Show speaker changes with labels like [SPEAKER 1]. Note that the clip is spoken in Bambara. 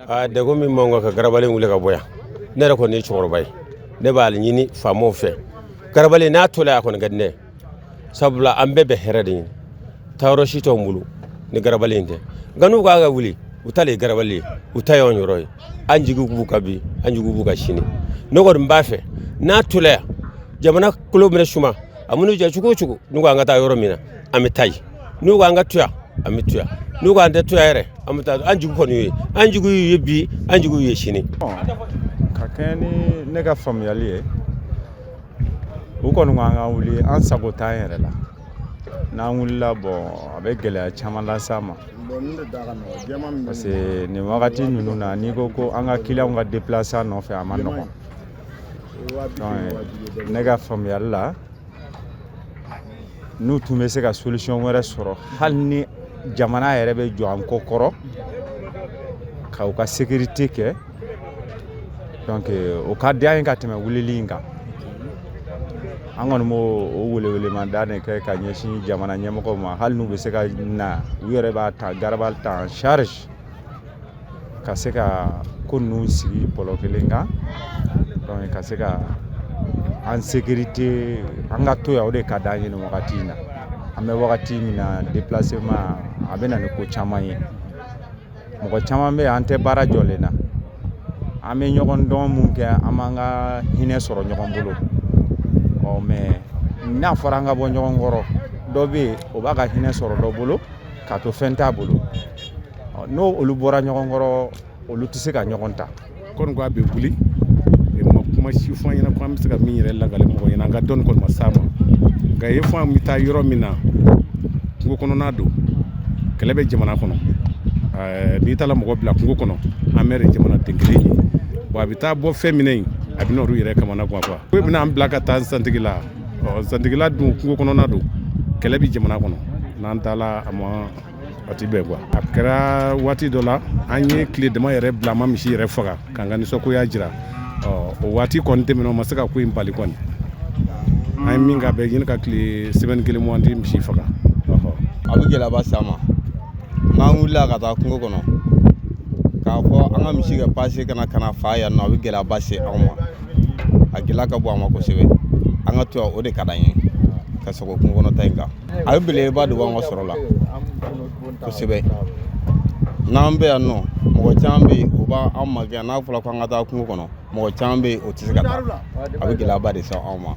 [SPEAKER 1] Aa, degun min b'an kan ka garabali wuli ka bɔ yan, ne yɛrɛ kɔni ye cɛkɔrɔba ye, ne b'a ɲini faamaw fɛ, garabali n'a tola a kɔni ka di ne ye, sabula an bɛɛ bɛ hɛrɛ de ɲini, taayɔrɔ si t'anw bolo ni garabali in tɛ. Nka n'u k'a ka wuli, u ta le ye garabali ye, u ta y'anw yɔrɔ ye. An jigi b'u kan bi, an jigi b'u kan sini. Ne kɔni b'a fɛ n'a tola yan, jamana kolo minɛ suma a minnu jɛ cogo o cogo, n'u ko an ka taa yɔrɔ min na, an bɛ taa yen. N'u ko an ka to yan, an bɛ to yan. N'u ko an tɛ to yan yɛrɛ, an bɛ taa. An jigi kɔni ye, an jigi y'u ye bi, an jigi y'u ye sini.
[SPEAKER 2] Ka kɛɲɛ ni ne ka faamuyali ye, u kɔni ko an ka wuli, an sago t'an yɛrɛ la. N'an wulila, bɔn, a bɛ gɛlɛya caman las'an ma, parce que nin wagati ninnu na, n'i ko ko an ka clientw ka déplacer an nɔfɛ, a ma nɔgɔn. Donc ne ka faamuyali la, n'u tun bɛ se ka solution wɛrɛ sɔrɔ, hali ni jamana yɛrɛ bɛ jɔ an kɔ kɔrɔ ka u ka sécurité kɛ, donc o ka di an ye ka tɛmɛ wulili in kan. An kɔni b'o o welewelemada de kɛ ka ɲɛsin jamana ɲɛmɔgɔw ma, hali n'u bɛ se ka na, u yɛrɛ b'a ta garabali ta en charge ka se ka ko ninnu sigi bɔlɔ kelen kan, donc ka se ka an sécurité, an ka to yan, o de ka d'an ye nin wagati in na. An bɛ wagati min na, déplacement a bɛ na ni ko caman ye. Mɔgɔ caman bɛ yen, an tɛ baara jɔlen na, an bɛ ɲɔgɔn dɔn mun kɛ, an b'an ka hinɛ sɔrɔ ɲɔgɔn bolo. Ɔ mais n'a fɔra an ka bɔ ɲɔgɔn kɔrɔ, dɔ bɛ yen, o b'a ka hinɛ sɔrɔ dɔ bolo k'a to fɛn t'a bolo. N'o olu bɔra ɲɔgɔn kɔrɔ, olu tɛ se ka ɲɔgɔn ta.
[SPEAKER 3] Kɔni ko a bɛ wuli, ma kuma si fɔ an ɲɛna ko an bɛ se ka min yɛrɛ lakale mɔgɔ ɲɛna, an ka dɔnni kɔni ma s'a ma. Nka ye fɔ an bɛ taa yɔrɔ min na, kungo kɔnɔna don, kɛlɛ bɛ jamana kɔnɔ. N'i taara mɔgɔ bila kungo kɔnɔ, an bɛɛ de jamanaden kelen ye. Bon, a bɛ taa bɔ fɛn min a bɛ n'olu yɛrɛ kamana gan quoi. O bɛna an bila ka taa Zantigila. Ɔ, Zantigila dun, kungo kɔnɔna don, kɛlɛ bɛ jamana kɔnɔ. N'an taala, a ma a ti bɛn quoi. A kɛra waati dɔ la, an ye tile dama yɛrɛ bila, an ma misi yɛrɛ faga k'an ka nisɔngoya jira. Ɔ, o waati kɔni tɛmɛna, o ma se ka ko in bali kɔni. An ye min kɛ, a bɛ ɲini ka tile semaine kelen bɔ, an tɛ misi faga.
[SPEAKER 4] A bɛ gɛlɛyaba s'an ma n'an wulila ka taa kungo kɔnɔ k'a fɔ an ka misi ka pase ka na ka na fa yan nɔ. A bɛ gɛlɛyaba se anw ma, a gɛlɛya ka bon an ma kosɛbɛ. An ka to yan, o de ka d'an ye ka sɔgɔ kungo kɔnɔ ta in kan. A bɛ belebeleba de bɔ an ka sɔrɔ la kosɛbɛ. N'an bɛ yan nɔ, mɔgɔ caman bɛ yen, o b'an magɛn. N'a fɔra ko an ka taa kungo kɔnɔ, mɔgɔ caman bɛ yen, o tɛ se ka taa. A bɛ gɛlɛyaba de se anw ma.